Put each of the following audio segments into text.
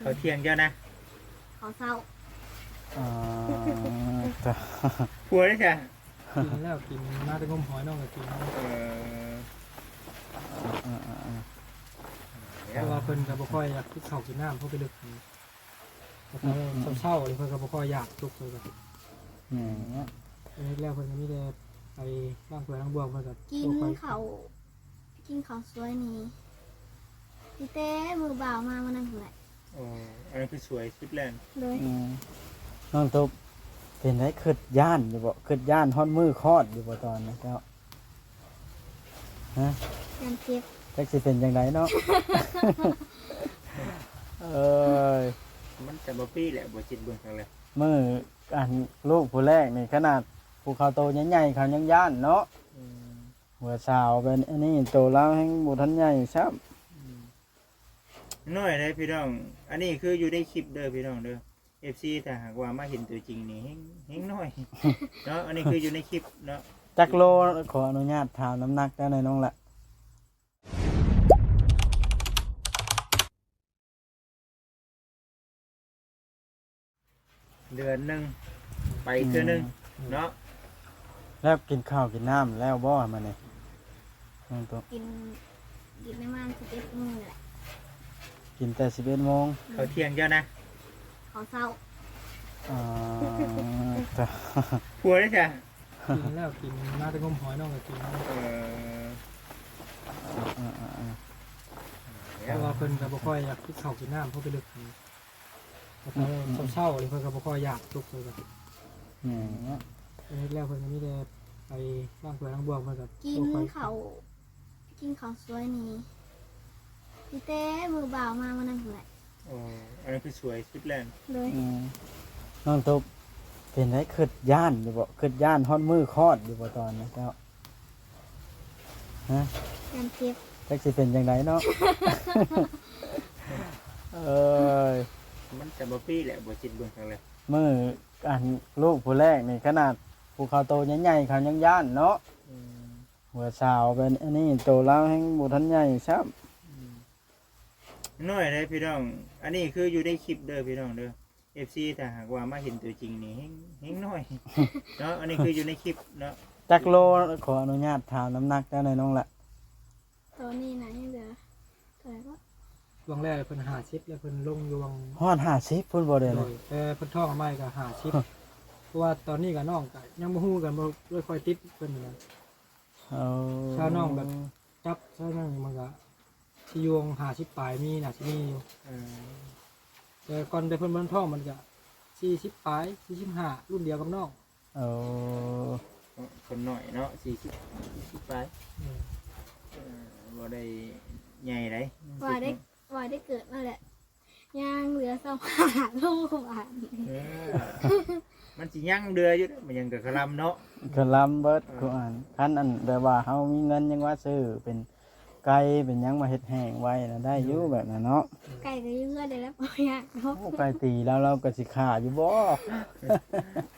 ເຂົ້າທ່ຽງເຈົ້ານະ? ເຂົ້າເຊົ້າ. ອ່າ ຜົວເດ້ຊະ? ກິນແລ້ວ ກິນ ມາແຕ່ງົມຫອຍນ້ອງກໍກິນ. ເອີ ເອີໆໆ ເພາະວ່າເພິ່ນກໍບໍ່ຄ່ອຍຢາກກິນເຂົ້າກິນນ້ຳ ເພາະໄປລຶກ ອືມ ເຊົ້າໆ ເພິ່ນກໍບໍ່ຄ່ອຍຢາກ ຈຸກເພິ່ນກໍ ແມ່ນແຫຼະ ເຮັດແລ້ວເພິ່ນກໍມີແຕ່ໄປລ້າງຖ້ວຍລ້າງບ່ວງ ເພິ່ນກໍກິນເຂົ້າ ກິນເຂົ້າສວຍນີ້ ຕັ້ງແຕ່ມື້ບ່າວມາມື້ນັ້ນພຸ້ນແຫຼະ. ອໍ ອັນນັ້ນຄືສວຍສຸດແລ້ວ. ໂດຍ. ອືມ ນ້ອງຕຸບ ເປັນໃດ ຄິດຢ້ານຢູ່ບໍ່? ຄິດຢ້ານຮອດມື້ຄອດຢູ່ບໍ່ຕອນນັ້ນເຈົ້າ? ຮະ? ຢ້ານເຈັບ. ຈັກຊິເປັນຈັ່ງໃດເນາະ? ເອີຍ ມັນຈະບໍ່ປີ້ແຫຼະ ບໍ່ຈິດເບິ່ງທາງແລະ ມື້ອັນລູກຜູ້ແລກນີ້ ຂະໜາດຜູ້ເຂົາໂຕໃຫຍ່ໆ ເຂົາຍັງຢ້ານເນາະ. ອືມ ຫົວສາວເປັນອັນນີ້ ໂຕລາວແຮງບໍ່ທັນໃຫຍ່ຊ້ຳ. ອືມ ນ້ອຍເດ້ພີ່ນ້ອງ ອັນນີ້ຄືຢູ່ໃນຄລິບເດີພີ່ນ້ອງເດີ. ເອັຟຊີ ຖ້າຫາກວ່າມາເຫັນຕົວຈິງນີ້ແຮງ ແຮງນ້ອຍເນາະ. ອັນນີ້ຄືຢູ່ໃນຄລິບເນາະ. ຈັກໂລ? ຂໍອະນຸຍາດຖາມນ້ຳໜັກໄດ້ໜ້ອຍນ້ອງລະ? ເດືອນໜຶ່ງໄປເທື່ອໜຶ່ງ ອືມ ເນາະ. ແລ້ວກິນເຂົ້າກິນນ້ຳແລ້ວບໍ່ມື້ນີ້? ນ້ອງຕຸບ ກິນ ກິນປະມານສິບເອັດໂມງນີ້ແຫຼະ. ກິນແຕ່ສິບເອັດໂມງ. ເຂົ້າທ່ຽງເຈົ້ານະ? ເຂົ້າເຊົ້າ. ອ່າ ຜົວເດ້ຊະ? ກິນແລ້ວ ກິນ ມາແຕ່ງົມຫອຍນ້ອງກໍກິນ. ເອີ ເອີໆໆ ເພາະວ່າເພິ່ນກໍບໍ່ຄ່ອຍຢາກກິນເຂົ້າກິນນ້ຳ ເພາະໄປລຶກ ອືມ ເຊົ້າໆ ເພິ່ນກໍບໍ່ຄ່ອຍຢາກ ຈຸກເພິ່ນກໍ ແມ່ນແຫຼະ ເຮັດແລ້ວເພິ່ນກໍມີແຕ່ໄປລ້າງຖ້ວຍລ້າງບ່ວງ ເພິ່ນກໍກິນເຂົ້າ ກິນເຂົ້າສວຍນີ້ ຕັ້ງແຕ່ມື້ບ່າວມາມື້ນັ້ນພຸ້ນແຫຼະ. ອໍ ອັນນັ້ນຄືສວຍສຸດແລ້ວ. ໂດຍ. ອືມ ນ້ອງຕຸບ ເປັນໃດ ຄິດຢ້ານຢູ່ບໍ່? ຄິດຢ້ານຮອດມື້ຄອດຢູ່ບໍ່ຕອນນັ້ນເຈົ້າ? ຮະ? ຢ້ານເຈັບ. ຈັກຊິເປັນຈັ່ງໃດເນາະ? ເອີຍ ມັນຈະບໍ່ປີ້ແຫຼະ ບໍ່ຈິດເບິ່ງທາງແລະ ມື້ອັນລູກຜູ້ແລກນີ້ ຂະໜາດຜູ້ເຂົາໂຕໃຫຍ່ໆ ເຂົາຍັງຢ້ານເນາະ. ອືມ ຫົວສາວເປັນອັນນີ້ ໂຕລາວແຮງບໍ່ທັນໃຫຍ່ຊ້ຳ. ອືມ ນ້ອຍເດ້ພີ່ນ້ອງ ອັນນີ້ຄືຢູ່ໃນຄລິບເດີພີ່ນ້ອງເດີ. ເອັຟຊີ ຖ້າຫາກວ່າມາເຫັນຕົວຈິງນີ້ແຮງ ແຮງນ້ອຍເນາະ. ອັນນີ້ຄືຢູ່ໃນຄລິບເນາະ. ຈັກໂລ? ຂໍອະນຸຍາດຖາມນ້ຳໜັກໄດ້ໜ້ອຍນ້ອງລະ? ຕອນນີ້ນະຍັງເຫຼືອເທົ່າໃດເກາະ? ຊ່ວງແລກເພິ່ນຫ້າສິບ ແລ້ວເພິ່ນລົງຢູ່ຫວ່າງ ຮອດຫ້າສິບພຸ້ນບໍ່ເດ? ໂດຍ ແຕ່ເພິ່ນທ້ອງໃໝ່ກໍຫ້າສິບ ເພາະວ່າຕອນນີ້ກໍນ້ອງກໍຍັງບໍ່ຮູ້ກັນ ບໍ່ໄດ້ຄ່ອຍຕິດເພິ່ນນະ. ເອີ ຖ້ານ້ອງແບບ ຈັບຊະນັ້ນມັນກະຊິຢູ່ຫ້າສິບປາຍ ມີ ໜ້າຊິມີຢູ່. ເອີ ແຕ່ກ່ອນແຕ່ເພິ່ນບໍ່ທັນທ້ອງມັນກະສີ່ສິບປາຍ ສີ່ສິບຫ້າ ລຸ້ນດຽວກັບນ້ອງ. ເອີ ຄົນນ້ອຍເນາະ ສີ່ສິບ ສີ່ສິບປາຍ. ເອີ ເອີ ບໍ່ໄດ້ໃຫຍ່ໃດ ວ່າໄດ້ ວ່າໄດ້ເກີດມາແລ້ວ ຍ່າງເຫຼືອຊາວຫ້າໂລບາດນີ້. ເອີ ມັນຊິຍັງເຫຼືອຢູ່ເດ້ ມັນຍັງກະຄະລຳເນາະ ຄະລຳເບິດ. ເອີ ຄືອັນ ຄັນອັນແບບວ່າເຮົາມີເງິນຍັງວ່າຊື້ເປັນໄກ່ເປັນຫຍັງມາເຮັດແຫ້ງໄວ້ນະ ໄດ້ຢູ່ແບບນັ້ນເນາະ. ໄກ່ກໍຢູ່ເຮືອນໄດ້ແລ້ວ ບໍ່ຍາກເນາະ. ໂອ້ ໄກ່ຕີລາວ ລາວກໍຊິຂ້າຢູ່ບໍ່?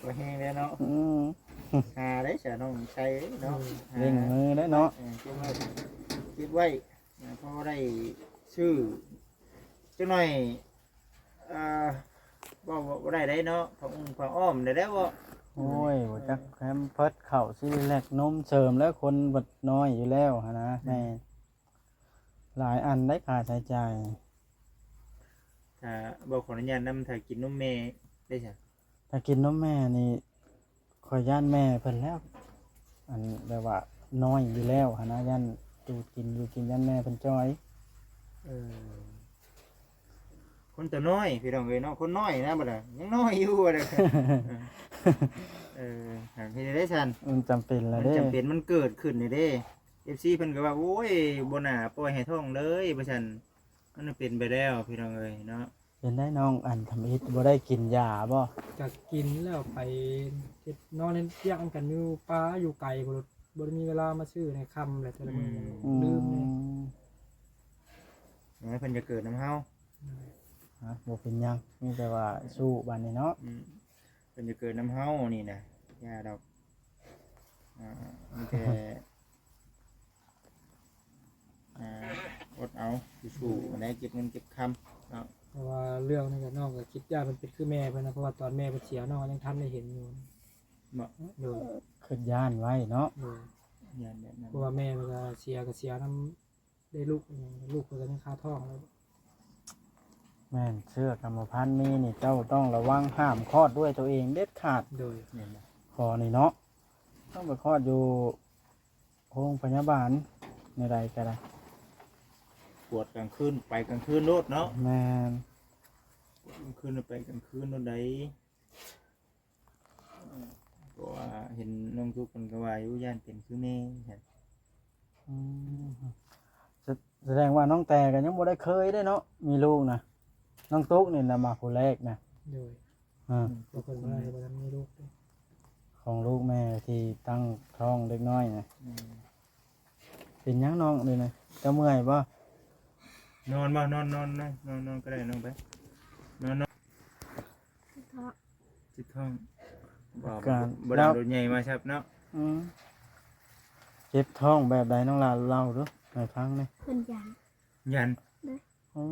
ບໍ່ແຮງແລ້ວເນາະ. ອືມ ຫາໄດ້ຊະນ້ອງໄຊເນາະ. ເອີ ເລັ່ງມືໄດ້ເນາະ. ເອີ ເກັບໄວ້ ເກັບໄວ້ ພໍໄດ້ຊື້ຈັກໜ້ອຍ. ເອີ ເວົ້າ ເວົ້າບໍ່ໄດ້ໄດ໋ເນາະ ຜ້າອຸ້ງຜ້າອ້ອມໄດ້ແລ້ວບໍ່? ໂອ້ຍ ບໍ່ຈັກແພມເພີດ ເຂົ້າຊີເລັກ ນົມເສີມແລ້ວ ຄົນບັດນ້ອຍຢູ່ແລ້ວຫັ້ນນະ. ແມ່ນ ຫຼາຍອັນໄດ໋ຄ່າໃຊ້ຈ່າຍ. ຖ້າ ບໍ່ ຂໍອະນຸຍາດນຳ ຖ້າກິນນົມແມ່ໄດ້ຊະ? ຖ້າກິນນົມແມ່ນີ້ ຂ້ອຍຢ້ານແມ່ເພິ່ນແລ້ວ ອັນແບບວ່ານ້ອຍຢູ່ແລ້ວຫັ້ນນະ ຢ້ານຕູດກິນຢູ່ກິນ ຢ້ານແມ່ເພິ່ນຈ່ອຍ. ເອີ ຄົນຕົວນ້ອຍພີ່ນ້ອງເອີຍເນາະ ຄົນນ້ອຍນະ ບັດນະຍັງນ້ອຍຢູ່ບັດນະ. ເອີ ເຮັດໄດ້ຊັ້ນ ມັນຈຳເປັນລະເດ້ ມັນຈຳເປັນ ມັນເກີດຂຶ້ນແລ້ວເດ້. ເອັຟຊີ ເພິ່ນກໍວ່າ ໂອ້ຍ ບໍ່ໜ້າປ່ອຍໃຫ້ທ້ອງເລີຍ ວ່າຊັ້ນ. ມັນເປັນໄປແລ້ວພີ່ນ້ອງເອີຍເນາະ. ເປັນໄດ໋ນ້ອງ ອັນທຳອິດບໍ່ໄດ້ກິນຢາບໍ່? ກໍກິນແລ້ວໄປເຮັດ ນອນເຮັດວຽກນຳກັນຢູ່ປ່າຢູ່ໄກພຸ້ນ ບໍ່ໄດ້ມີເວລາມາຊື້ໃນຄ່ຳແຫຼະ ແຕ່ລະມື້ ອືມ ລືມເດ້. ເອີ ເພິ່ນຈະເກີດນຳເຮົາ ອືມ ຮະ ບໍ່ເປັນຫຍັງ ມີແຕ່ວ່າສູ້ບາດນີ້ເນາະ. ອືມ ເພິ່ນຈະເກີດນຳເຮົານີ້ນະ ຢ່າດອກ. ອ່າ ມີແຕ່ ອ່າ ອົດເອົາ ສູ້ໆ ແນວເກັບເງິນເກັບຄຳເນາະ. ເພາະວ່າເລື່ອງນີ້ກໍ ນ້ອງກໍຄິດຢ້ານເພິ່ນເປັນຄືແມ່ເພິ່ນນະ ເພາະວ່າຕອນແມ່ເພິ່ນເສຍ ນ້ອງກໍຍັງທັນໄດ້ເຫັນຢູ່. ບໍ່ ໂດຍ ຄິດຢ້ານໄວ້ເນາະ. ໂດຍ ຢ້ານແບບນັ້ນ ເພາະວ່າແມ່ເພິ່ນກໍເສຍ ກໍເສຍນຳ ໄດ້ລູກອີ່ຫຍັງ ລູກເພິ່ນກໍຍັງຄາທ້ອງເລີຍ. ແມ່ນ ເຊື້ອກຳມະພັນມີນີ້ ເຈົ້າຕ້ອງລະວັງ ຫ້າມຄອດດ້ວຍຕົວເອງເດັດຂາດ. ໂດຍ ແມ່ນ ຂໍນີ້ເນາະ ຕ້ອງໄປຄອດຢູ່ໂຮງພະຍາບານ ແນວໃດກໍໄດ້. ກວດກາງຄືນ ໄປກາງຄືນໂລດເນາະ. ແມ່ນ ກວດກາງຄືນ ໄປກາງຄືນໂລດໃດ. ເພາະວ່າເຫັນນ້ອງຕຸກເພິ່ນກໍວ່າຢູ່ ຢ້ານເປັນຄືແມ່ວ່າຊັ້ນ. ອືມ ສະ ສະແດງວ່ານ້ອງແຕກໍຍັງບໍ່ໄດ້ເຄີຍເດ້ເນາະ ມີລູກນະ. ນ້ອງຕຸກນີ້ລະມາຜູ້ແລກນະ. ໂດຍ ອືມ ເພາະເພິ່ນບໍ່ໄດ້ ບໍ່ທັນມີລູກເດ້ ຂອງລູກແມ່ທີ່ຕັ້ງທ້ອງເດັກນ້ອຍນະ. ອືມ ເປັນຫຍັງນ້ອງນີ້ນະ ເຈົ້າເມື່ອຍບໍ່? ນອນບໍ່? ນອນ ນອນ ນອນ ນອນ ນອນກໍໄດ້ນ້ອງ ໄປນອນ ນອນ. ເຈັບທ້ອງ ເຈັບທ້ອງ ບໍ່ ອາການ ບໍ່ໄດ້ເອົາລົດໃຫຍ່ມາຊັບເນາະ. ອືມ ເຈັບທ້ອງແບບໃດນ້ອງຫຼ້າ ເລົ່າດູໃຫ້ຟັງແດ່. ເພິ່ນຢັນ ຢັນ ໂອ້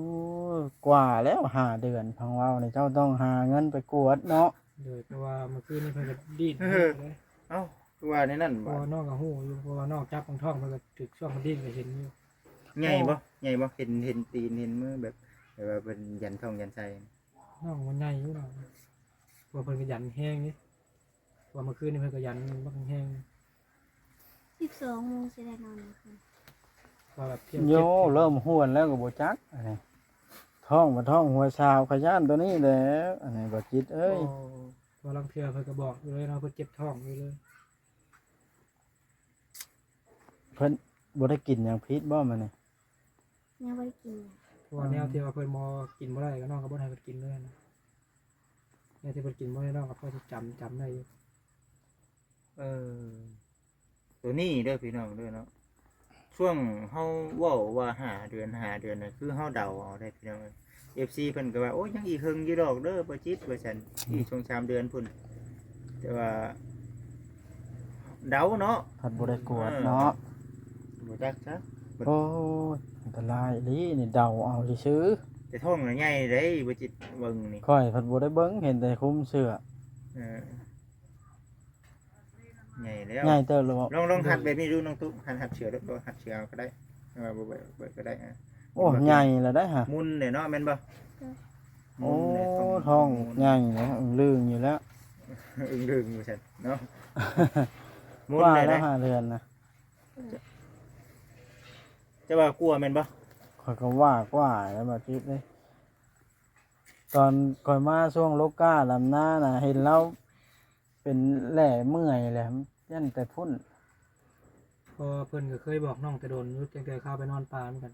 ກວ່າແລ້ວຫ້າເດືອນ ພັງເວົ້ານີ້ ເຈົ້າຕ້ອງຫາເງິນໄປກວດເນາະ. ໂດຍ ເພາະວ່າມື້ຄືນນີ້ເພິ່ນກໍດີ້ນແຮງເດ້. ເອົ້າ ຄືວ່າແນວນັ້ນ ເພາະວ່ານ້ອງກໍຮູ້ຢູ່ ເພາະວ່ານ້ອງຈັບຂອງທ້ອງ ເພິ່ນກໍຖືກຊ່ວງເພິ່ນດີ້ນກໍເຫັນຢູ່. ໃຫຍ່ບໍ່? ໃຫຍ່ບໍ່? ເຫັນ ເຫັນຕີນເຫັນມືແບບ ແບບວ່າເພິ່ນຢັນທ້ອງຢັນໄສ້. ນ້ອງມັນໃຫຍ່ຢູ່ເນາະ ເພາະວ່າເພິ່ນກໍຢັນແຮງເດ້ ເພາະວ່າມື້ຄືນນີ້ເພິ່ນກໍຢັນບັກແຮງ. ສິບສອງໂມງຊິໄດ້ນອນມື້ຄືນ ວ່າແບບທຽວ ໂຍ ເຈັບ ເລີ່ມຫ້ວນແລ້ວກໍບໍ່ຈັກ ອັນນີ້ ທ້ອງບໍ່ທ້ອງຫົວຊາວ ຂ້ອຍຢ້ານຕົວນີ້ແຫຼະ ອັນນີ້ບໍ່ຈິດເອີຍ. ໂອ້ ວ່າລາງເທື່ອເພິ່ນກໍບອກຢູ່ເລີຍເນາະ ເພິ່ນເຈັບທ້ອງຢູ່ເລີຍ. ເພິ່ນບໍ່ໄດ້ກິນຫຍັງຜິດບໍ່ມື້ນີ້? ຍັງບໍ່ໄດ້ກິນຫຍັງ ເພາະວ່າແນວທີ່ວ່າເພິ່ນບໍ່ກິນບໍ່ໄດ້ ກໍນ້ອງກໍບໍ່ໃຫ້ເພິ່ນກິນເລີຍນະ. ແນວທີ່ເພິ່ນກິນບໍ່ໄດ້ ນ້ອງກໍພໍຈະຈຳ ຈຳໄດ້ຢູ່. ເອີ ຕົວນີ້ເດີພີ່ນ້ອງເດີເນາະ ຊ່ວງເຮົາເວົ້າວ່າຫ້າເດືອນ ຫ້າເດືອນນະ ຄືເຮົາເດົາເອົາເດ້ພີ່ນ້ອງເອີຍ. ເອັຟຊີເພິ່ນກໍວ່າ ໂອ້ຍ ຍັງອີກເຫິງຢູ່ດອກເດີບໍ່ຈິດ ວ່າຊັ້ນ ອີກສອງສາມເດືອນພຸ້ນ ແຕ່ວ່າເດົາເນາະ ພັດບໍ່ໄດ້ກວດເນາະ. ເອີ ບໍ່ຈັກຊະ. ໂອ້ຍ ອັນຕະລາຍອີ່ຫຼີນີ້ ເດົາເອົາຊື່ໆ. ແຕ່ທ້ອງນະໃຫຍ່ເດ້ ບໍ່ຈິດເບິ່ງນີ້ ຂ້ອຍພັດບໍ່ໄດ້ເບິ່ງ ເຫັນແຕ່ຄຸມເສື້ອ. ເອີ ໃຫຍ່ແລ້ວ ໃຫຍ່ເຕີບແລ້ວບໍ່? ລອງ ລອງຮັດແບບນີ້ດູນ້ອງຕຸກ ຫັດ ຫັດເສື້ອດູ ບໍ່ ຫັດເສື້ອກໍໄດ້ ເອີ ບໍ່ ບໍ່ ບໍ່ກໍໄດ້. ໂອ້ ໃຫຍ່ແລ້ວໄດ໋ຫະ ໝຸ່ນເດ້ເນາະ ແມ່ນບໍ່? ໂອ້ ທ້ອງໃຫຍ່ແລ້ວ ອຶ່ງລຶ່ງຢູ່ແລ້ວ ອຶ່ງລຶ່ງຢູ່ຊັ້ນເນາະ. ໝຸ່ນແລ້ວ ຫ້າເດືອນນະ. ເຈົ້າວ່າກົວແມ່ນບໍ່? ຂ້ອຍກໍວ່າ ກວ່າແລ້ວບາດຈິດເດ້. ຕອນຂ້ອຍມາຊ່ວງໂລກາດຳນານະ ເຫັນລາວເປັນແຫຼເມື່ອຍແຫຼ ຢ້ານແຕ່ພຸ້ນ. ເພາະວ່າເພິ່ນກໍເຄີຍບອກນ້ອງແຕ່ດົນຢູ່ ຕັ້ງແຕ່ຄາວໄປນອນປ່ານຳກັນ.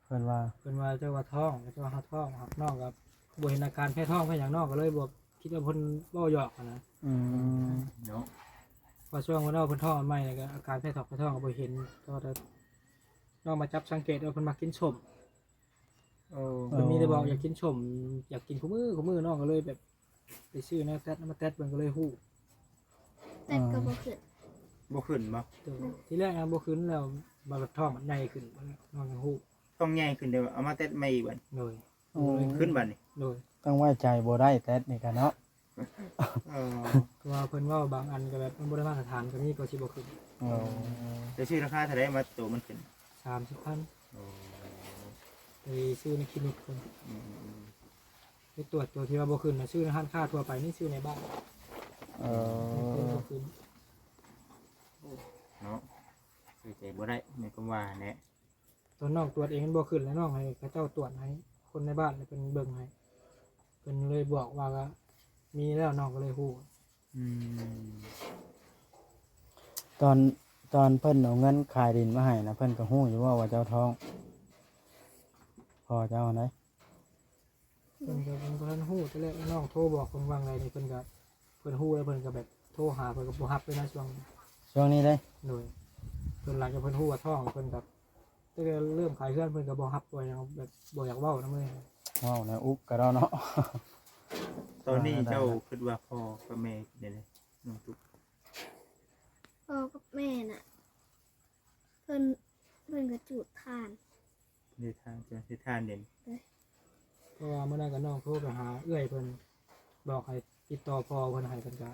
ເພິ່ນວ່າ ເພິ່ນວ່າເຈົ້າວ່າທ້ອງ ເຈົ້າວ່າເຮົາທ້ອງ ນ້ອງກໍບໍ່ເຫັນອາການແພ້ທ້ອງແພ້ຫຍັງ ນ້ອງກໍເລີຍບໍ່ຄິດວ່າເພິ່ນເວົ້າຫຍອກຫັ້ນນະ. ອືມ ເນາະ ວ່າຊ່ວງເພິ່ນເວົ້າເພິ່ນທ້ອງໃໝ່ໆ ກໍອາການແພ້ທ້ອງ ແພ້ທ້ອງກໍບໍ່ເຫັນ ແຕ່ວ່າ ນ້ອງມາຈັບສັງເກດວ່າເພິ່ນມັກກິນສົ້ມ. ໂອ້ ເພິ່ນມີແຕ່ບອກຢາກກິນສົ້ມ ຢາກກິນຄູ່ມື້ ຄູ່ມື້ ນ້ອງກໍເລີຍແບບໄປຊື້ແນວແຕັດມາແຕັດເບິ່ງ ກໍເລີຍຮູ້. ແຕັດກໍບໍ່ຂຶ້ນ ບໍ່ຂຶ້ນບໍ່? ໂດຍ ທີແລກນະບໍ່ຂຶ້ນ ແລ້ວບາດທ້ອງມັນໃຫຍ່ຂຶ້ນ ນ້ອງຍັງຮູ້ ທ້ອງໃຫຍ່ຂຶ້ນ ເດີ ເອົາມາແຕັດໃໝ່ອີກບັດ. ໂດຍ ໂອ້ ຂຶ້ນບັດນີ້. ໂດຍ ຕ້ອງໄວ້ໃຈບໍ່ໄດ້ແຕັດນີ້ກະເນາະ. ເອີ ເພາະວ່າເພິ່ນເວົ້າບາງອັນກໍແບບມັນບໍ່ໄດ້ມາດຕະຖານ ກໍມີກໍຊິບໍ່ຂຶ້ນ. ໂອ້ ໄປຊື້ລາຄາເທົ່າໃດມາໂຕມັນຂຶ້ນ? ສາມສິບພັນ. ໂອ້ ໄປຊື້ໃນຄລີນິກເພິ່ນ. ອືມ ໄປກວດໂຕທີ່ວ່າບໍ່ຂຶ້ນນະ ຊື້ໃນຮ້ານຄ້າທົ່ວໄປນີ້ ຊື້ໃນບ້ານ. ເອີ ບໍ່ຂຶ້ນ ເນາະ ໄວ້ໃຈບໍ່ໄດ້ ແມ່ນຄວາມວ່າຫັ້ນແຫຼະ. ຕອນນ້ອງກວດເອງມັນບໍ່ຂຶ້ນ ແລ້ວນ້ອງໃຫ້ເຂົາເຈົ້າກວດໃຫ້ ຄົນໃນບ້ານເພິ່ນເບິ່ງໃຫ້ ເພິ່ນເລີຍບອກວ່າມີແລ້ວ ນ້ອງກໍເລີຍຮູ້. ອືມ ຕອນ ຕອນເພິ່ນເອົາເງິນຂາຍດິນມາໃຫ້ນະ ເພິ່ນກໍຮູ້ຢູ່ບໍ່ວ່າເຈົ້າທ້ອງ? ພໍ່ເຈົ້າຫັ້ນໃດ? ເພິ່ນກໍ ເພິ່ນບໍ່ທັນຮູ້ ແຕ່ແລກນ້ອງໂທບອກເພິ່ນວ່າໄງນີ້ ເພິ່ນກໍ ເພິ່ນຮູ້ແລ້ວ ເພິ່ນກໍແບບໂທຫາ ເພິ່ນກໍບໍ່ຮັບເລີຍນະ ຊ່ວງ ຊ່ວງນີ້ເດ້. ໂດຍ ເພິ່ນ ຫຼັງຈາກເພິ່ນຮູ້ວ່າທ້ອງ ເພິ່ນກໍ ແຕ່ເລີ່ມຂາຍເຮືອນ ເພິ່ນກໍບໍ່ຮັບ ບໍ່ຫຍັງ ແບບບໍ່ຢາກເວົ້ານຳເລີຍ. ເວົ້າແນວອຸກກະດອນເນາະ. ຕອນນີ້ເຈົ້າຄິດວ່າພໍ່ກັບແມ່ເປັນໃດ ນ້ອງຕຸກ? ພໍ່ກັບແມ່ນະ ເພິ່ນ ເພິ່ນກໍຈູດຖ່ານ. ເຮັດທານ ເຮັດທານເດ້. ໂດຍ ເພາະວ່າມື້ນັ້ນກໍນ້ອງໂທໄປຫາເອື້ອຍເພິ່ນ ບອກໃຫ້ຕິດຕໍ່ພໍ່ເພິ່ນ ໃຫ້ເພິ່ນກໍ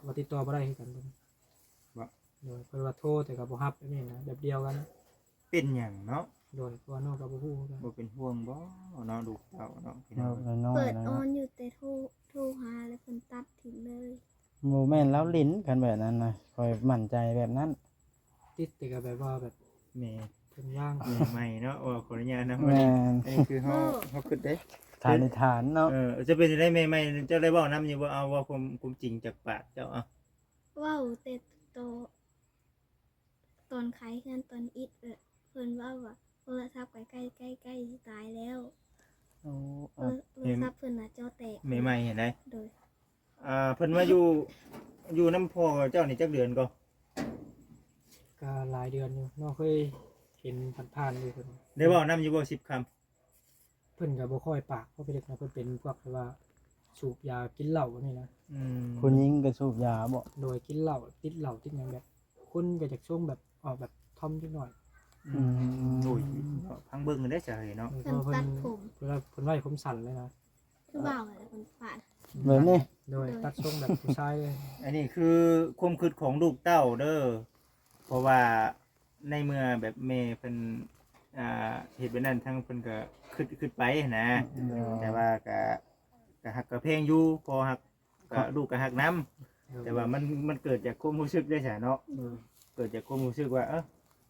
ວ່າຕິດຕໍ່ບໍ່ໄດ້ຄືກັນເພິ່ນ. ບໍ່? ໂດຍ ເພິ່ນວ່າໂທແຕ່ກໍບໍ່ຮັບ ແບບນີ້ນະ ແບບດຽວກັນ. ເປັນຫຍັງເນາະ? ໂດຍ ເພາະວ່ານ້ອງກໍບໍ່ຮູ້ຄືກັນ. ບໍ່ເປັນຫ່ວງບໍ່ເນາະ ລູກເຕົ້າເນາະ ພີ່ນ້ອງ? ເອີ ນ້ອຍໆ ເປີດອອນຢູ່ ແຕ່ໂທ ໂທຫາແລ້ວເພິ່ນຕັດຖິ້ມເລີຍ. ບໍ່ແມ່ນລາວຫຼິ້ນ ຄັນແບບນັ້ນນະ ຂ້ອຍໝັ້ນໃຈແບບນັ້ນ. ຕິດແຕ່ກໍແບບວ່າແບບ ແມ່ ເພິ່ນວ່າງ ແມ່ໃໝ່ເນາະ ເວົ້າຂໍອະນຸຍາດນຳ. ແມ່ນ ອັນນີ້ຄືເຮົາ ເຮົາຄິດເດ້ ສັນນິຖານເນາະ. ເອີ ຈະເປັນຈັ່ງໃດແມ່ໃໝ່ ເຈົ້າໄດ້ເວົ້ານຳຢູ່ບໍ່? ເອົາ ເວົ້າຄວາມ ຄວາມຈິງຈາກປາກເຈົ້າ. ເອົາ ເວົ້າແຕ່ຕອນ ຕອນຂາຍເຮືອນ ຕອນອິດ ເອີ ເພິ່ນເວົ້າວ່າໂທລະສັບໃກ້ໆ ໃກ້ໆ ຊິຕາຍແລ້ວ. ໂອ້ ໂທລະສັບເພິ່ນໜ້າຈໍແຕກ. ແມ່ໃໝ່ຫັ້ນໃດ? ໂດຍ. ອ່າ ເພິ່ນມາຢູ່ ຢູ່ນຳພໍ່ເຈົ້ານີ້ຈັກເດືອນກໍ? ກໍຫຼາຍເດືອນຢູ່ ນ້ອງເຄີຍເຫັນຜ່ານໆຢູ່ເພິ່ນ. ໄດ້ເວົ້ານຳຢູ່ບໍ່ສິບຄຳ? ເພິ່ນກໍບໍ່ຄ່ອຍປາກ ເພາະເພິ່ນເປັນພວກທີ່ວ່າສູບຢາ ກິນເຫຼົ້າແບບນີ້ນະ. ອືມ ຜູ້ຍິງກໍສູບຢາບໍ? ໂດຍ ກິນເຫຼົ້າ ຕິດເຫຼົ້າ ຕິດຫຍັງ ແບບຄົນກໍຈະຊົງແບບ ອອກແບບທອມຈັກໜ້ອຍ. ອືມ ອືມ ໂອ້ຍ ເນາະ ຟັງເບິ່ງເດ້ຊະເອີຍເນາະ. ເອີ ເພິ່ນຕັດຜົມ ເພິ່ນວ່າ ເພິ່ນໄວ້ຜົມສັ້ນເລີຍນະ. ຄືບ່າວຫັ້ນແຫຼະເພິ່ນປາດແບບນີ້. ໂດຍ ຕັດຊົງແບບຜູ້ຊາຍເລີຍ. ອັນນີ້ຄືຄວາມຄິດຂອງລູກເຕົ້າເດີ ເພາະວ່າໃນເມື່ອແບບແມ່ເພິ່ນ ອ່າ ເຮັດແບບນັ້ນ ທາງເພິ່ນກໍຄິດ ຄິດໄປຫັ້ນນະ. ໂດຍ ແຕ່ວ່າກໍ ກໍຮັກກໍແພງຢູ່ ພໍຮັກ ກໍລູກກໍຮັກນຳ. ໂດຍ ແຕ່ວ່າມັນ ມັນເກີດຈາກຄວາມຮູ້ສຶກເດ້ຊະເນາະ. ໂດຍ ເກີດຈາກຄວາມຮູ້ສຶກວ່າ ເອີ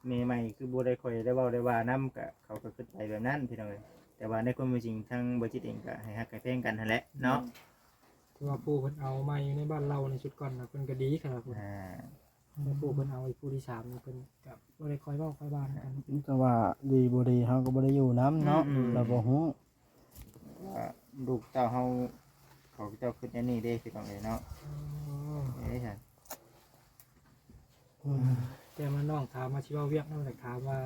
ແມ່ໃໝ່ຄືບໍ່ໄດ້ຄ່ອຍໄດ້ເວົ້າໄດ້ວ່ານຳ ກະເຂົາກໍຄິດໄປແບບນັ້ນພີ່ນ້ອງເອີຍ. ແຕ່ວ່າໃນຄວາມເປັນຈິງ ທາງບໍ່ຈິດເອງກໍໃຫ້ຮັກໃຫ້ແພງກັນຫັ້ນແຫຼະເນາະ. ໂດຍ ຄືວ່າຜູ້ເພິ່ນເອົາໃໝ່ຢູ່ໃນບ້ານລາວໃນຊຸດກ່ອນນະ ເພິ່ນກໍດີຂະໜາດພຸ້ນ. ອ່າ ແຕ່ຜູ້ເພິ່ນເອົາອີກຜູ້ທີສາມນີ້ ເພິ່ນກໍບໍ່ໄດ້ຄ່ອຍເວົ້າຄ່ອຍວ່ານຳກັນ. ມັນກໍວ່າດີບໍ່ດີ ເຮົາກໍບໍ່ໄດ້ຢູ່ນຳເນາະ. ອືມ ເຮົາບໍ່ຮູ້. ວ່າລູກເຕົ້າເຮົາ ເຂົາເຈົ້າຄິດແນວນີ້ເດ້ ພີ່ນ້ອງເອີຍເນາະ. ອໍ ເອີ ຊັ້ນ ອືມ ແຕ່ມານ້ອງຖາມວ່າຊິເວົ້າວຽກນຳ ແລ້ວຖາມວ່າ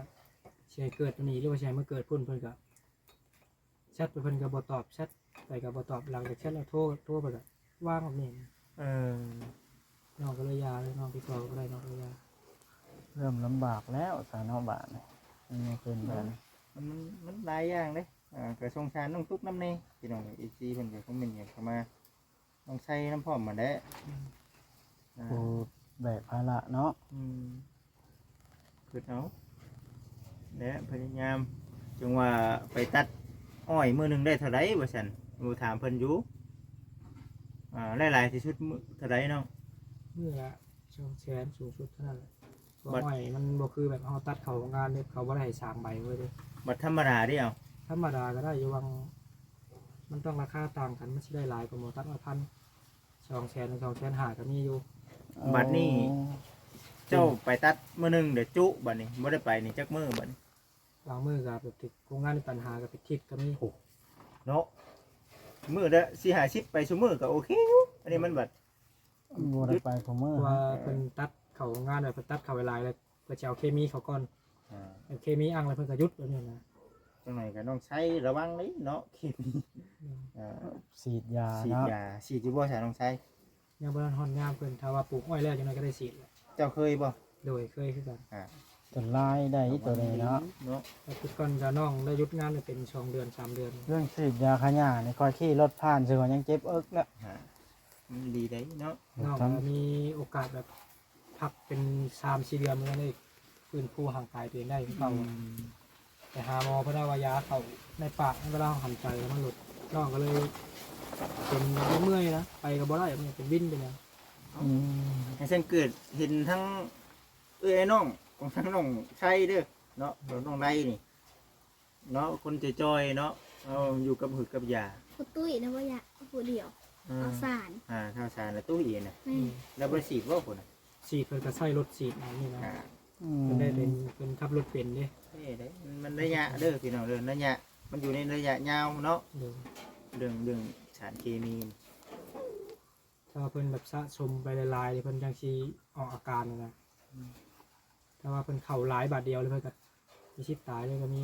ຊິໃຫ້ເກີດຢູ່ນີ້ ຫຼືວ່າຊິໃຫ້ມາເກີດພຸ້ນ ເພິ່ນກໍແຊັດໄປ ເພິ່ນກໍບໍ່ຕອບ ແຊັດໄປກໍບໍ່ຕອບ. ຫຼັງຈາກແຊັດແລ້ວໂທ ໂທໄປກໍວ່າງແບບນີ້. ເອີ ນ້ອງກໍເລີຍຢ່າເລີຍ ນ້ອງຕິດຕໍ່ບໍ່ໄດ້ ນ້ອງກໍເລີຍຢ່າ. ເລີ່ມລຳບາກແລ້ວຊະເນາະບາດນີ້ ມັນຍັງເປັນແບບ ມັນ ມັນ ມັນຫຼາຍຢ່າງເດ້. ອ່າ ກໍສົງສານນ້ອງຕຸກນຳແດ່ ພີ່ນ້ອງເອີຍ. ເອັຟຊີເພິ່ນກໍຄອມເມັນຫຍັງເຂົ້າມາ ນ້ອງໄຊນຳພ້ອມຫັ້ນແຫຼະ. ອືມ ອ່າ ຜູ້ແບກພາລະເນາະ. ອືມ ຄິດເອົາແຫຼະ ພະຍາຍາມ ຈັ່ງວ່າໄປຕັດອ້ອຍມື້ໜຶ່ງໄດ້ເທົ່າໃດວ່າຊັ້ນ ບໍ່ຖາມເພິ່ນຢູ່. ອ່າ ຫຼາຍໆທີ່ສຸດມື້ເທົ່າໃດນ້ອງ? ມື້ລະສອງແສນ ສູງສຸດເທົ່ານັ້ນແຫຼະ. ບໍ່ ອ້ອຍມັນບໍ່ຄືແບບເຮົາຕັດເຂົ້າໂຮງງານເດ້ ເຂົາບໍ່ໄດ້ໃຫ້ສາມໃບເວີ້ຍເດ້. ບັດທຳມະດາເດ້ ເອົາ ທຳມະດາກໍໄດ້ຢູ່ ຫວ່າງ ມັນຕ້ອງລາຄາຕ່າງກັນ ມັນຊິໄດ້ຫຼາຍກວ່າໝໍຕັດອ້ອຍພັນ ສອງແສນ ສອງແສນຫ້າກໍມີຢູ່. ອໍ ບັດນີ້ເຈົ້າໄປຕັດມື້ໜຶ່ງເດ ຈຸ ບັດນີ້ບໍ່ໄດ້ໄປນີ້ຈັກມື້ບັດນີ້? ບາງມື້ກໍແບບຖືກໂຮງງານມີບັນຫາກໍໄປທິດກໍມີ. ໂອ້ ເນາະ ມື້ລະສີ່ຫ້າສິບ ໄປຊຸມື້ກໍໂອເຄຢູ່. ອັນນີ້ມັນບັດ ບໍ່ໄດ້ໄປຊຸມື້ ເພາະວ່າເພິ່ນຕັດເຂົ້າໂຮງງານແລ້ວ ເພິ່ນຕັດເຂົ້າຫຼາຍໆ ແລ້ວເພິ່ນຊິເອົາເຄມີເຂົ້າກ່ອນ. ອ່າ ເອົາເຄມີອັ່ງແລ້ວເພິ່ນກໍຢຸດແບບນີ້ນະ. ຈັ່ງໃດກໍນ້ອງໄຊລະວັງເດ້ເນາະ ເຄມີ. ອືມ ອ່າ ສີດຢາ ສີດຢາເນາະ. ສີດຢູ່ບໍ່ຊະນ້ອງໄຊ? ຍັງບໍ່ທັນຮອດຍາມເພິ່ນ ຖ້າວ່າປູກອ້ອຍແລ້ວ ຈັ່ງໃດກໍໄດ້ສີດແຫຼະ. ເຈົ້າເຄີຍບໍ່? ໂດຍ ເຄີຍຄືກັນ. ອ່າ ອັນຕະລາຍໄດ໋ໂຕນີ້ເນາະ ເນາະ. ແຕ່ຄືກ່ອນຈະນ້ອງໄດ້ຢຸດງານໄດ້ເປັນສອງເດືອນສາມເດືອນ. ເລື່ອງສີດຢາຂະຫຍ້ານີ້ ຂ້ອຍຂີ່ລົດຜ່ານຊື່ວ່າຍັງເຈັບເອິກແລ້ວ. ອ່າ ມັນດີໄດ໋ເນາະ. ນ້ອງກໍມີໂອກາດແບບພັກເປັນສາມສີ່ເດືອນ ມັນກໍໄດ້ຟື້ນຟູຮ່າງກາຍຕົວເອງໄດ້ຄືເກົ່າ. ອືມ ໄປຫາໝໍເພິ່ນວ່າຢາເຂົ້າໃນປາກ ເວລາເຮົາຫັນໃຈແລ້ວມັນຫຼຸດ ນ້ອງກໍເລີຍເປັນແບບເມື່ອຍນະ ໄປກໍບໍ່ໄດ້ ເປັນວິນເປັນຫຍັງ. ອືມ ໃຫ້ສັງເກດເຫັນທັງເອື້ອຍນ້ອງຂອງທັງນ້ອງໄຊເດີເນາະ ນ້ອງໄລນີ້ເນາະ ຄົນຈ່ອຍໆເນາະ ເອົາຢູ່ກັບຫືດກັບຢາ. ຜູ້ຕຸ້ຍນະບໍ່ຢາກຜູ້ດຽວ ອ່າ ເອົາສານ ອ່າ ເອົາສານລະຕຸ້ຍນະ. ແມ່ນ ແລ້ວບໍ່ໄດ້ສີດບໍ່ພຸ້ນນະ? ສີດ ເພິ່ນກໍໃຊ້ລົດສີດອັນນີ້ນະ. ອ່າ ອືມ ເພິ່ນໄດ້ເປັນ ເພິ່ນຂັບລົດເປັນເດ້. ເອີ ໄດ້ ມັນໄລຍະເດີພີ່ນ້ອງເດີ ໄລຍະ ມັນຢູ່ໃນໄລຍະຍາວເນາະ. ໂດຍ ເລື່ອງ ເລື່ອງສານເຄມີ ຖ້າວ່າເພິ່ນແບບສະສົມໄປຫຼາຍໆ ເພິ່ນຈັ່ງຊິອອກອາການນະ. ອືມ ຖ້າວ່າເພິ່ນເຂົ້າຫຼາຍບາດດຽວເລີຍ ເພິ່ນກໍມີສິດຕາຍເລີຍກໍມີ.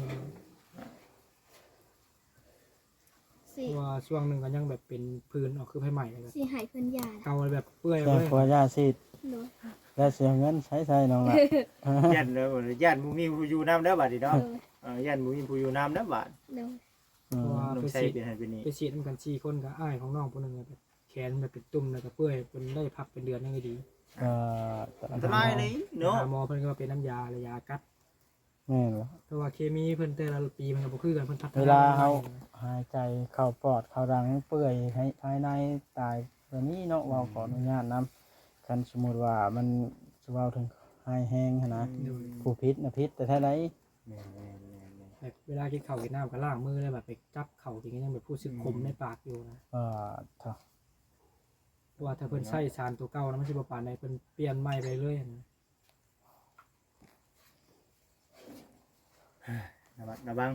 ຊິ ເພາະວ່າຊ່ວງໜຶ່ງກໍຍັງແບບເປັນຜື່ນອອກຄືໄຟໄໝ້ ຊິໃຫ້ເພິ່ນຢາ ເກົາແບບເປື່ອຍເລີຍ ແຕ່ຂໍຢາສີດ. ໂດຍ ແລ້ວຊິເອົາເງິນໃສໃຊ້ນ້ອງລະ? ຢ້ານເດີ ຢ້ານບໍ່ມີຜູ້ຢູ່ນຳເດີບາດນີ້ເນາະ. ໂດຍ ເອີ ຢ້ານບໍ່ມີຜູ້ຢູ່ນຳເດີບາດ. ໂດຍ ອືມ ເພາະວ່າ ນ້ອງ ໄປ ໃຊ້ ສີດ ເປັນຫັ້ນເປັນນີ້ ໄປສີດນຳກັນສີ່ຄົນ ກໍອ້າຍຂອງນ້ອງຜູ້ໜຶ່ງ ແຂນມັນເປັນຕຸ່ມ ແລ້ວກໍເປື່ອຍ ເພິ່ນໄດ້ພັກເປັນເດືອນຍັງດີ ກໍ ອັນຕະລາຍເລີຍເນາະ ໄປຫາໝໍເພິ່ນກໍວ່າເປັນນ້ຳຢາ ແລະ ຢາກັດ. ແມ່ນບໍ່? ເພາະວ່າເຄມີເພິ່ນແຕ່ລະປີມັນກໍບໍ່ຄືກັນ ເພິ່ນພັດທະນາ ເວລາເຮົາ ໃໝ່ ຫາຍໃຈເຂົ້າປອດເຂົ້າດັງເປື່ອຍ ໃຫ້ພາຍໃນຕາຍ ແບບນີ້ເນາະ ອືມ ເວົ້າຂໍອະນຸຍາດນຳ ຄັນສົມມຸດວ່າມັນ ຊິເວົ້າເຖິງຮ້າຍແຮງຫັ້ນນະ ອືມ ໂດຍ ຜູ້ຜິດນະຜິດແຕ່ແທ້ໃດ. ແມ່ນໆໆໆ ແບບເວລາກິນເຂົ້າກິນນ້ຳກໍລ້າງມື ແລ້ວແບບໄປຈັບເຂົ້າກິນກໍຍັງແບບຮູ້ສຶກ ອືມ ຂົມໃນປາກຢູ່ນະ. ອ່າ ເພາະວ່າຖ້າເພິ່ນໃຊ້ສານຕົວເກົ່ານະ ມັນຊິບໍ່ປານໃດ ເພິ່ນປ່ຽນໃໝ່ໄປເລີຍຫັ້ນນະ. ລະມັດລະວັງ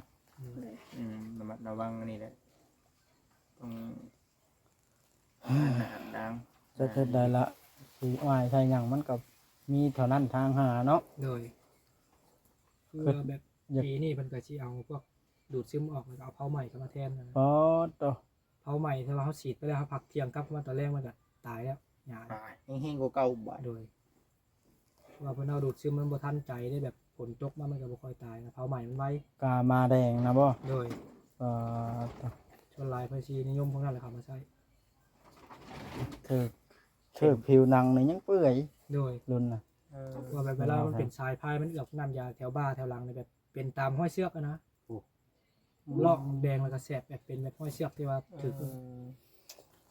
ອືມ ລະມັດລະວັງອັນນີ້ແຫຼະ ຕ້ອງ ອັນນັ້ນ ຕ່າງ ຈັກເຮັດໄດ້ລະ ຊິອ້າຍໃສ່ຫຍັງ ມັນກໍມີເທົ່ານັ້ນທາງຫາເນາະ. ໂດຍ ຄືວ່າແບບ ຢາກ ປີນີ້ເພິ່ນກໍຊິເອົາພວກດູດຊຶມອອກ ແລ້ວກໍເອົາເຜົາໄໝ້ເຂົ້າມາແທນນະ. ປາດໂທ້ ເຜົາໄໝ້ ຖ້າວ່າເຮົາສີດໄປແລ້ວ ເຮົາພັກທ່ຽງກັບມາຕອນແລງ ມັນກໍຕາຍແລ້ວ ຫຍ້າ ຕາຍແຮງໆກວ່າເກົ່າບາດ. ໂດຍ ເພາະວ່າເພິ່ນເອົາດູດຊຶມ ມັນບໍ່ທັນໃຈເດ້ ແບບຝົນຕົກມາ ມັນກໍບໍ່ຄ່ອຍຕາຍນະ ເຜົາໄໝ້ມັນໄວ. ກາໝາແດງນະບໍ່? ໂດຍ ເອີ ສ່ວນຫຼາຍເພິ່ນຊິນິຍົມພວກນັ້ນແຫຼະເຂົ້າມາໃຊ້ ຖືກ ຖືກຜິວໜັງນີ້ຍັງເປື່ອຍ. ໂດຍ ລຸ້ນນະ ເອີ ເພາະວ່າແບບເວລາມັນເປັນສາຍພາຍ ມັນເອືອບນ້ຳຢາແຖວບ່າແຖວຫຼັງນີ້ ແບບເປັນຕາມຮອຍເຊືອກຫັ້ນນະ. ໂອ້ ລອກແດງ ແລ້ວກໍແສບ ແບບເປັນແບບຮອຍເຊືອກທີ່ວ່າຖືກ. ເອີ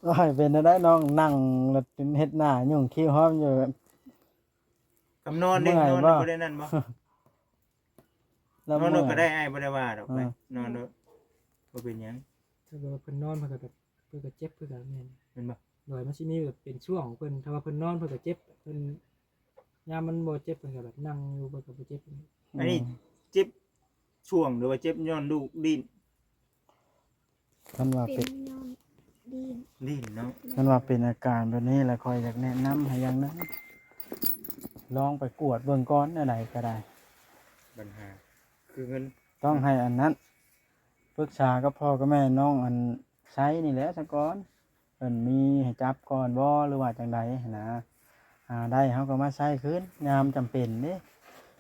ໂອ້ຍ ເປັນແນວໃດນ້ອງ ນັ່ງແລ້ວເຮັດໜ້າຫຍຸ້ງຄິ້ວຫອມຢູ່ ກຳນອນເດ້ ເມື່ອຍ ນອນບໍ່ ບໍ່ໄດ້ນັ້ນບໍ່? ລະ ນອນໂລດກໍໄດ້ ເມື່ອຍ ອ້າຍບໍ່ໄດ້ວ່າດອກ ເອີ ໄປນອນໂລດ ບໍ່ເປັນຫຍັງ. ຖ້າວ່າເພິ່ນນອນ ເພິ່ນກໍແບບ ເພິ່ນກໍເຈັບຄືກັນ ແມ່ນ ແມ່ນບໍ່? ໂດຍ ມັນຊິມີແບບເປັນຊ່ວງຂອງເພິ່ນ ຖ້າວ່າເພິ່ນນອນ ເພິ່ນກໍເຈັບ ເພິ່ນ ຍາມມັນບໍ່ເຈັບ ເພິ່ນກໍແບບນັ່ງຢູ່ ເພິ່ນກໍບໍ່ເຈັບ. ອັນນີ້ ອືມ ເຈັບຊ່ວງ ຫຼືວ່າເຈັບຍ້ອນລູກດີ້ນ? ຄັນວ່າເປັນ ເປັນຍ້ອນດີ້ນ ດີ້ນເນາະ. ຄັນວ່າເປັນອາການແບບນີ້ລະ ຂ້ອຍຢາກແນະນຳໃຫ້ຢ່າງໜຶ່ງ ລອງໄປກວດເບິ່ງກ່ອນ ແນວໃດກໍໄດ້. ບັນຫາຄືເງິນ ຕ້ອງໃຫ້ອັນນັ້ນ ປຶກສາກັບພໍ່ກັບແມ່ນ້ອງອັນໄຊນີ້ແຫຼະສາກ່ອນ ເພິ່ນມີໃຫ້ຈັບກ່ອນບໍ່ ຫຼືວ່າຈັ່ງໃດຫັ້ນນະ. ຫາໄດ້ເຮົາກໍມາໃຊ້ຄືນຍາມຈຳເປັນເດ້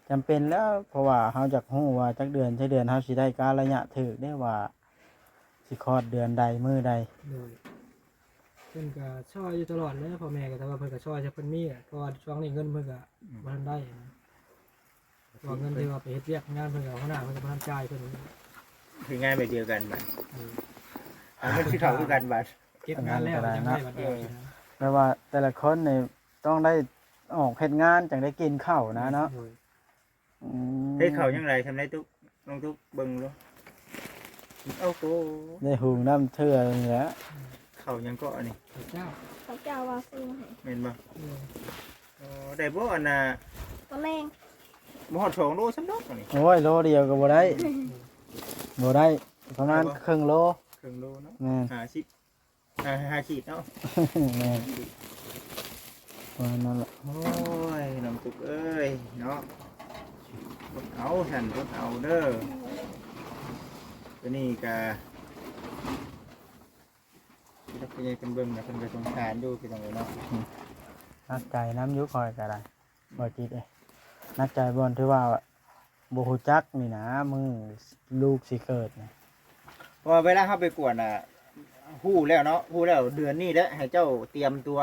ຈຳເປັນແລ້ວ ເພາະວ່າເຮົາຢາກຮູ້ວ່າຈັກເດືອນ ຈັກເດືອນເຮົາຊິໄດ້ກາລະຍະຖືກເດ້ ວ່າຊິຄອດເດືອນໃດ ມື້ໃດ. ໂດຍ ເພິ່ນກໍຊ່ອຍຢູ່ຕະຫຼອດແຫຼະ ພໍ່ແມ່ກໍ ແຕ່ວ່າເພິ່ນກໍຊ່ອຍຊະເພິ່ນມີແຫຼະ ເພາະວ່າຊ່ວງນີ້ເງິນເພິ່ນກໍ ອືມ ບໍ່ທັນໄດ້ນະ. ວ່າເງິນທີ່ວ່າໄປເຮັດວຽກງານເພິ່ນກັບຫົວໜ້າເພິ່ນກໍບໍ່ທັນຈ່າຍເພິ່ນ. ເຮັດງານແບບດຽວກັນບາດ ເອີ ເອົາເງິນຄືເກົ່າຄືກັນບາດ ເກັບງານແລ້ວຍັງໄດ້ບາດດຽວ. ເອີ ແບບວ່າແຕ່ລະຄົນນີ້ຕ້ອງໄດ້ອອກເຮັດງານຈັ່ງໄດ້ກິນເຂົ້ານະເນາະ. ໂດຍ ອືມ ເຮັດເຂົ້າຍັງຫຼາຍສ່ຳໃດຕຸກ ນ້ອງຕຸກເບິ່ງດູ. ໂອ້ໂຫ ໄດ້ຫຸງນ້ຳເທື່ອນີ້ແຫຼະ. ເຂົ້າຫຍັງເກາະອັນນີ້? ເຂົ້າເຈົ້າ ເຂົ້າເຈົ້າວ່າຊື້ມາໃຫ້ ແມ່ນບໍ່? ເອີ ອໍ ໄດ້ບໍ່ອັນນ່າ ຕອນແລງ ບໍ່ຮອດສອງໂລຊ້ຳດອກອັນນີ້. ໂອ້ຍ ໂລດຽວກໍບໍ່ໄດ້ ບໍ່ໄດ້ ປະມານເຄິ່ງໂລ ເຄິ່ງໂລເນາະ. ແມ່ນ ຫ້າສິບ ຫ້າ ຫ້າຂີດເນາະ. ແມ່ນ ປະມານນັ້ນແຫຼະ. ໂອ້ຍ ນ້ອງຕຸກເອີຍເນາະ ອົດເອົາຊັ້ນ ອົດເອົາເດີ. ໂດຍ ຕົວນີ້ກະ ຜູ້ຫຼັກຜູ້ໃຫຍ່ເພິ່ນເບິ່ງນະ ເພິ່ນກໍສົງສານຢູ່ ພີ່ນ້ອງເອີຍເນາະ. ອືມ ໜັກໃຈນຳຢູ່ຂ້ອຍກໍໄດ້ ບໍ່ຈິດເອີຍ ໜັກໃຈບ່ອນທີ່ວ່າບໍ່ຮູ້ຈັກນີ້ນະ ມື້ລູກຊິເກີດນະ. ເພາະວ່າເວລາເຮົາໄປກວດນະ ຮູ້ແລ້ວເນາະ ຮູ້ແລ້ວເດືອນນີ້ແຫຼະ ໃຫ້ເຈົ້າຕຽມຕົວ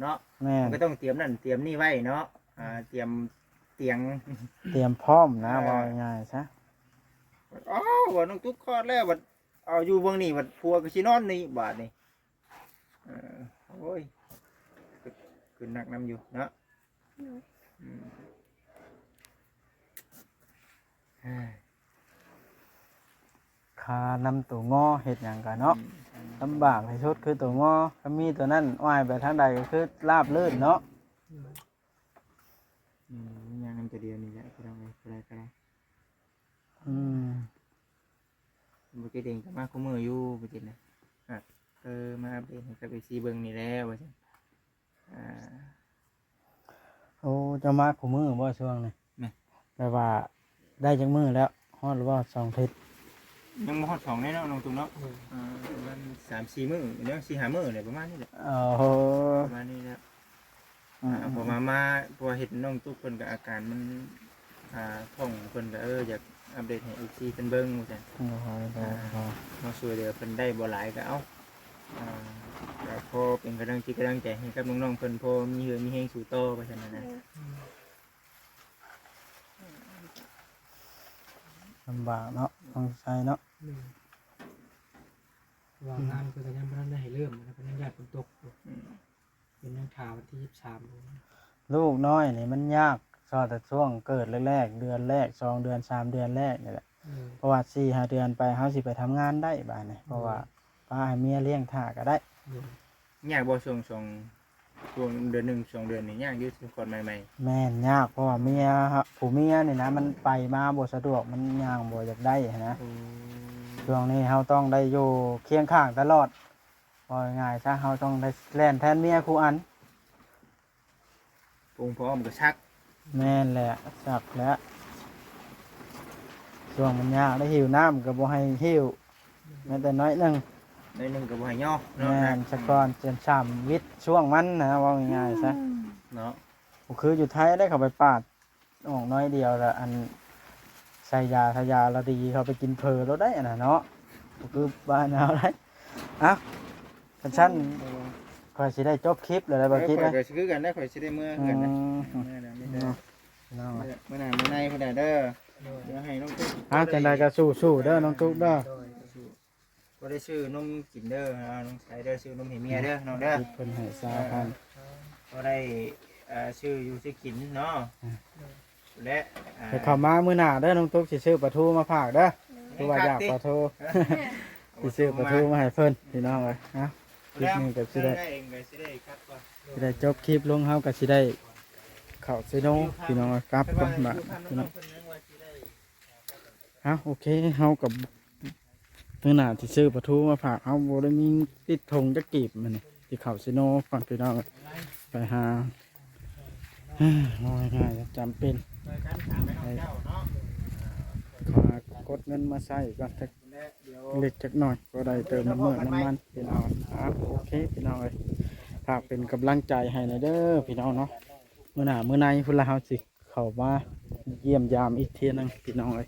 ເນາະ. ແມ່ນ ມັນກໍຕ້ອງຕຽມນັ້ນຕຽມນີ້ໄວ້ເນາະ ອາ ຕຽມຕຽງ ຕຽມພ້ອມນະ ເອີ ເວົ້າງ່າຍໆຊະ. ອ້າວ ວ່ານ້ອງຕຸກຄອດແລ້ວ ບັດ ເອົາຢູ່ເບິ່ງນີ້ ບັດຜົວກໍຊິນອນນີ້ບາດນີ້. ເອີ ໂອ້ຍ ຄຶດ ຄຶດໜັກນຳຢູ່ເນາະ. ໂດຍ ອືມ ຄານຳໂຕງໍເຮັດຫຍັງກະເນາະ ອືມ ລຳບາກທີ່ສຸດຄືໂຕງໍ ຄັນມີໂຕນັ້ນ ວ່າຍໄປທາງໃດກໍຄືລາບລື່ນເນາະ. ໂດຍ ອືມ ຍ່າງນຳແຕ່ດຽວນີ້ແຫຼະ ກໍໄດ້ ກໍໄດ້ ກໍໄດ້. ອືມ ບໍ່ຈິດເອງກໍມາຄູ່ມື້ຢູ່ ບໍ່ຈິດນະ ອາ ເອີ ມາອັບເດດໃຫ້ກັບເອັຟຊີເບິ່ງນີ້ແຫຼະວ່າຊັ້ນ. ອາ ໂອ້ ເຈົ້າມາຄູ່ມື້ບໍ່ຊ່ວງນີ້? ແມ່ນ ແບບວ່າໄດ້ຈັກມື້ແລ້ວ ຮອດຫຼືບໍ່ ສອງທິດ? ຍັງບໍ່ຮອດສອງເດ້ເນາະ ນ້ອງຕຸ້ມເນາະ. ໂດຍ ອາ ປະມານສາມສີ່ມື້ເນາະ ສີ່ຫ້າມື້ແຫຼະ ປະມານນີ້ແຫຼະ. ໂອ້ໂຫ ປະມານນີ້ແຫຼະ. ອືມ ອາ ເພາະວ່າມາ ເພາະວ່າເຫັນນ້ອງຕຸກເພິ່ນກໍອາການມັນ ອ່າ ທ້ອງເພິ່ນກໍ ເອີ ຢາກ ອັບເດດໃຫ້ເອັຟຊີເພິ່ນເບິ່ງວ່າຊັ້ນ. ໂດຍ ໂດຍ ອ່າ ໂດຍ ເຮົາຊ່ວຍເຫຼືອເພິ່ນໄດ້ບໍ່ຫຼາຍກໍເອົາ ອ່າ ກໍພໍເປັນກຳລັງຈິດກຳລັງໃຈໃຫ້ກັບນ້ອງໆເພິ່ນ ພໍມີເຫື່ອມີແຮງສູ້ຕໍ່ວ່າຊັ້ນນະ. ໂດຍ ລຳບາກເນາະ ນ້ອງໄຊເນາະ. ໂດຍ ເພາະວ່າງານເພິ່ນກໍຍັງບໍ່ທັນໄດ້ໃຫ້ເລີ່ມນະ ເພິ່ນຍັງຢ້ານຝົນຕົກຢູ່. ອືມ ເພິ່ນຍັງຖ້າວັນທີສິບສາມຢູ່. ລູກນ້ອຍນີ້ມັນຍາກ ເພາະແຕ່ຊ່ວງເກີດແລກໆ ເດືອນແລກ ສອງເດືອນ ສາມເດືອນແລກນີ້ແຫຼະ. ໂດຍ ເພາະວ່າສີ່ຫ້າເດືອນໄປ ເຮົາຊິໄປທຳງານໄດ້ບາດນີ້ ໂດຍ ເພາະວ່າປ້າໃຫ້ເມຍລ້ຽງຖ້າກໍໄດ້. ໂດຍ ຍາກບໍ່ ຊ່ວງ ຊ່ວງ ຊ່ວງເດືອນໜຶ່ງ ສອງເດືອນນີ້ຍາກຢູ່ ຄອດໃໝ່ໆ? ແມ່ນ ຍາກ ເພາະວ່າເມຍ ຜູ້ເມຍນີ້ນະ ມັນໄປມາບໍ່ສະດວກ ມັນຍ່າງບໍ່ຢາກໄດ້ຫັ້ນນະ. ໂອ້ ຊ່ວງນີ້ເຮົາຕ້ອງໄດ້ຢູ່ຄຽງຂ້າງຕະຫຼອດ ເວົ້າງ່າຍໆຊະ ເຮົາຕ້ອງໄດ້ແລ່ນແທນເມຍຄູ່ອັນ. ປຸງພ້ອມກໍຊັກ. ແມ່ນແຫຼະ ຊັກແຫຼະ. ຊ່ວງມັນຍາກ ໄດ້ຫິວນ້ຳກໍບໍ່ໃຫ້ຫິວ ແມ້ແຕ່ໜ້ອຍໜຶ່ງ ໜ້ອຍໜຶ່ງກໍບໍ່ໃຫ້ຍໍເນາະ. ແມ່ນ ສະກ່ອນຈະສຳວິດຊ່ວງມັນນະ ເວົ້າງ່າຍໆຊະເນາະ. ບໍ່ຄືຢູ່ໄທໄດ໋ ເຂົາໄປປາດອອກໜ້ອຍດຽວລະ ອັນໃສ່ຢາ ໃສ່ຢາລະດີ ເຂົາໄປກິນເຝີໂລດໄດ໋ ອັນນັ້ນເນາະ. ບໍ່ຄືບ້ານເຮົາໄດ໋. ເອົ້າ ຄັນຊັ້ນ ໂດຍ ຂ້ອຍຊິໄດ້ຈົບຄລິບແລ້ວ ເອີ ບໍ່ຄິດ ຂ້ອຍ ນະ ກໍຄືກັນນະ ຂ້ອຍຊິໄດ້ເມືອເຮືອນນະ. ອືມ ເອີ ເນາະ ພີ່ນ້ອງເອີຍ ມື້ໜ້າມື້ໃນພຸ້ນແຫຼະເດີ. ໂດຍ ດຽວໃຫ້ນ້ອງຕຸກ ເອົ້າ ຈັ່ງໃດກໍສູ້ໆເດີ ນ້ອງຕຸກເດີ. ໂດຍ ກໍສູ້ ບໍ່ໄດ້ຊື້ນົມກິນເດີ ນ້ອງໄຊເດີ ຊື້ນົມໃຫ້ເມຍເດີ ນ້ອງເດີ. ເພິ່ນໃຫ້ຊາວພັນ ເອີ ກໍໄດ້ ເອີ ຊື້ຢູ່ຊື້ກິນເນາະ. ອືມ ແລະ ອ່າ ໃຫ້ເຂົ້າມາມື້ໜ້າເດີ ນ້ອງຕຸກຊິຊື້ປາທູມາຝາກເດີ. ໂດຍ ຄືວ່າຢາກປາທູ ຊິຊື້ປາທູມາໃຫ້ເພິ່ນ ພີ່ນ້ອງເອີຍ. ເອົ້າ ຄລິບນີ້ກໍຊິໄດ້ ຊິໄດ້ຈົບຄລິບລົງ ເຮົາກໍຊິໄດ້ເຂົ້າເຊໂນ ພີ່ນ້ອງເອີຍ ກັບກ່ອນບາດ ພີ່ນ້ອງ. ເອົ້າ ໂອເຄ ເຮົາກໍ ມື້ໜ້າຊິຊື້ປາທູມາຝາກ ເຮົາບໍ່ໄດ້ມີຕິດຖົງຈັກກີບ ມື້ນີ້ຊິເຂົ້າເຊໂນກ່ອນ ພີ່ນ້ອງ ໄປຫາ ເວົ້າງ່າຍໆ ຈຳເປັນ ໄປຫາກົດເງິນມາໃຊ້ກ່ອນ ຈັກເລັກຈັກໜ້ອຍ ພໍໄດ້ເຕີມນ້ຳມັນ ນ້ຳມັນ ພີ່ນ້ອງ. ອ່າ ໂອເຄ ພີ່ນ້ອງເອີຍ ຝາກເປັນກຳລັງໃຈໃຫ້ແດ່ເດີ ພີ່ນ້ອງເນາະ. ມື້ໜ້າມື້ໃນພຸ້ນລະ ເຮົາຊິ ເຂົ້າມາຢ້ຽມຢາມອີກເທື່ອໜຶ່ງ ພີ່ນ້ອງເອີຍ.